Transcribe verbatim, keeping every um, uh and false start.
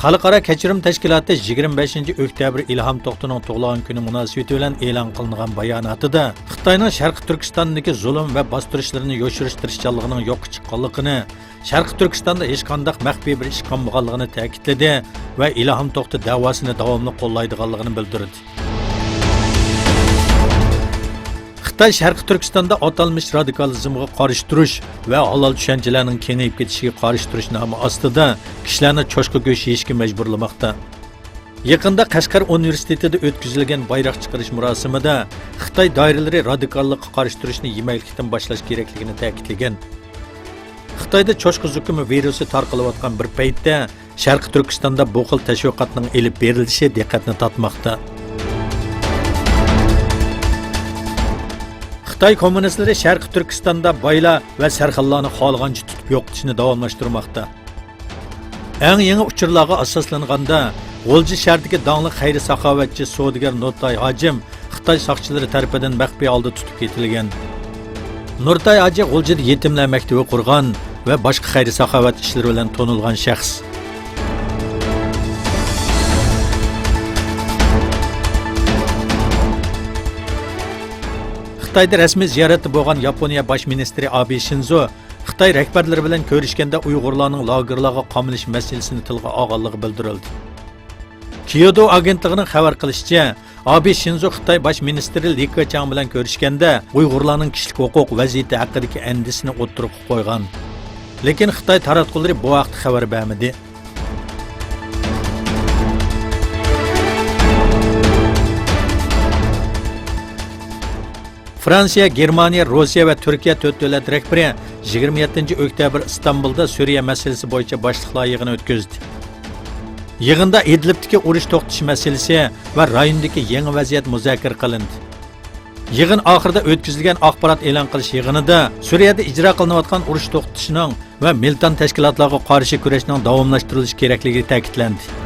خەلقئارا كەچۈرۈم تەشكىلاتى يىگىرمە بەشىنچى ئۆكتەبىر ئىلھام توختىنىڭ تۇغۇلغان كۈنى مۇناسىۋىتى بىلەن ئېلان قىلىنغان باياناتىدا خىتاينىڭ شەرقىي تۈركىستاندىكى زۇلۇم ۋە باستۇرۇشلىرىنى يوشۇرۇش تىرىشچانلىقىنىڭ يوققا چىققانلىقىنى، شەرقىي تۈركىستاندا ھېچقانداق مەخپىي بىر ئىش قىلمىغانلىقىنى تەكىتلىدى ۋە ئىلھام توختى دەۋاسىنى داۋاملىق قوللايدىغانلىقىنى بىلدۈردى. خىتاي شەرقىي تۈركىستاندا ئاتالمىش رادىكالىزمغا قارشى تۇرۇش ۋە ھالال چۈشەنچىلەرنىڭ كېڭىيىپ كېتىشىگە قارشى تۇرۇش نامى ئاستىدا كىشىلەرنى چوشقا گۆشى يېيىشكە مەجبۇرلىماقتا. يېقىندا قەشقەر ئۇنىۋېرسىتېتىدا ئۆتكۈزۈلگەن بايراق چىقىرىش مۇراسىمىدا خىتاي دائىرىلىرى رادىكاللىققا قارشى تۇرۇشنى يېمەكلىكتىن باشلاش كېرەكلىكىنى تەكىتلىگەن. خىتايدا چوشقا زۇكىمى ۋىرۇسى تارقىلىۋاتقان بىر پەيتتە، شەرقىي تۈركىستاندا بۇ خىل تەشۋىقاتنىڭ ئېلىپ بېرىلىشى دىققەتنى تارتماقتا. خىتاي كوممۇنىستلىرى شەرقىي تۈركىستاندا بايلار ۋە سەرخىللارنى خالىغانچە تۇتۇپ يوقىتىشنى داۋاملاشتۇرماقتا. ئەڭ يېڭى ئۇچۇرلارغا ئاساسلانغاندا، غۇلجا شەھىرىدىكى داڭلىق خەير-ساخاۋەتچى سودىگەر نۇرتاي ھاجىم خىتاي ساقچىلىرى تەرىپىدىن مەخپىي ھالدا تۇتۇپ كېتىلگەن. نۇرتاي ھاجى غۇلجىدا يېتىملەر مەكتىۋى قۇرغان ۋە باشقا خەير-ساخاۋەت ئىشلىرى بىلەن تونۇلغان شەخس. خىتايدا رەسمىي زىيارەتتە بولغان ياپونىيە باش مىنىستىرى ئابې شىنزو خىتاي رەھبەرلىرى بىلەن كۆرۈشكەندە ئۇيغۇرلارنىڭ لاگېرلارغا قامىلىش مەسىلىسىنى تىلغا ئالغانلىقى بىلدۈرۈلدى. كيودو ئاگېنتلىقىنىڭ خەۋەر قىلىشىچە، ئابې شىنزو خىتاي باش مىنىستىرى لى كېچياڭ بىلەن كۆرۈشكەندە، ئۇيغۇرلارنىڭ كىشىلىك ھوقۇق ۋەزىيىتى ھەققىدىكى ئەندىشىسىنى ئوتتۇرىغا قويغان. لېكىن خىتاي تاراتقۇلىرى بۇ ھەقتە خەۋەر بەرمىدى. فرانسىيە، گېرمانىيە، روسىيە ۋە تۈركىيە تۆت دۆلەت رەھبىرى يىگىرمە يەتتىنچى ئۆكتەبىر ئىستانبۇلدا سۈرىيە مەسىلىسى بويىچە باشلىقلار يىغىنى ئۆتكۈزدى. يىغىندا ئىدلىبتىكى ئۇرۇش توختىتىش مەسىلىسى ۋە رايوندىكى يېڭى ۋەزىيەت مۇزاكىرە قىلىندى. يىغىن ئاخىرىدا ئۆتكۈزۈلگەن ئاخبارات ئېلان قىلىش يىغىنىدا سۈرىيەدە ئىجرا قىلىنىۋاتقان ئۇرۇش توختىتىشنىڭ ۋە مىلىتانت تەشكىلاتلارغا قارشى كۈرەشنىڭ داۋاملاشتۇرۇلۇشى كېرەكلىكى تەكىتلەندى.